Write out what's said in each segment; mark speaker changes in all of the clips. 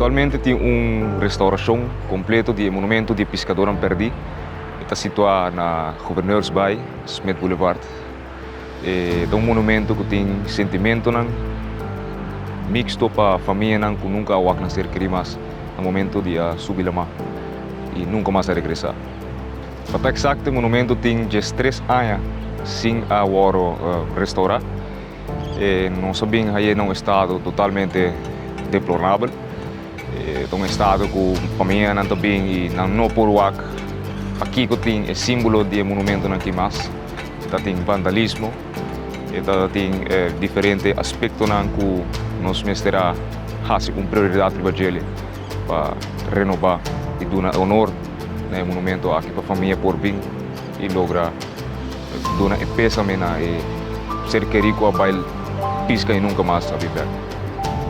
Speaker 1: Aktualmente tin un restaurashon kompleto di e monumento di e piskadornan pèrdí. E ta situá na Gouverneursbaai, Smit Boulevard. E ta un monumento ku tin sentimentonan miksto pa famianan ku nunka a wak nan ser kerí mas na momento di a subi lamá i nunka mas a regresá. Pa ta eksakto e monumento tin 13 aña sin a wòrdu restourá. E nos a bin haye na un estado totalmente deplorabel. E ta un estado ku famianan ta bin i nan no por wak pakiko tin e símbolo di e monumentonan aki mas. Ta tin vandalismo, e ta tin diferente aspektonan ku nos mester a hasi un prioridat riba djele pa renobá i duna honor na e monumento aki pa famia por bin i logra duna e pésame na e ser kerí ku a bai piska i nunka mas a bin bèk.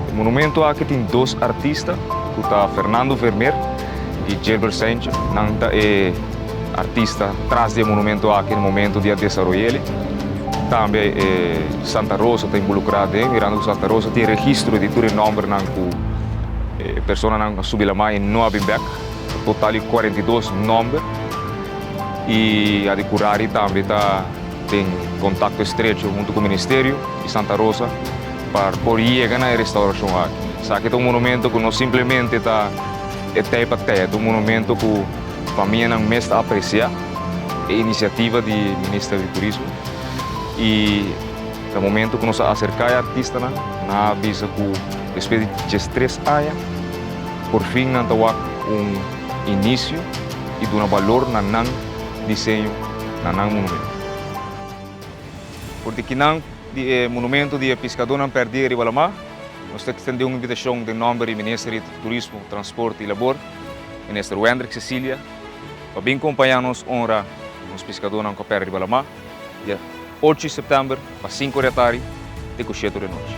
Speaker 1: E monumento aki tin dos artista ku ta Fernando Vermeer i Gilbert Seintje. Nan ta e artista tras di e monumento aki na momento di a desaroy'el. Tambe e Santa Rosa ta involukrá den, mirando ku Santa Rosa tin registro di tur e nòmbernan ku e personanan a subi lamá i no a bin bèk. Total di 42 nòmber. I Adicurari tambe ta den kontakto estrecho huntu ku Ministerio i Santa Rosa pa por yega na e restaurashon aki. Esaki ta un monumento ku no simplemente ta e tei pa tei, e ta un monumento ku famianan mes ta apresiá e inisiativa di Minister di Turismo. I na momento ku nos a aserká e artistanan, nan a bisa ku despues di 13 aña por fin nan ta wak un inisio i duna balor na nan diseño, na nan monumento. For di kinan di e monumento di e piskadónan pèrdí riba lamá, nos ta ekstendé un invitashon den nòmber di Minister di Turismo, Transporte i Labor, Minister Wendrick Cecilia, pa bin kompañá nos honra nos piskadónan ku a pèrdè riba lamá, dia 8 di sèptèmber pa 5 di atardi te ku 7 di anochi.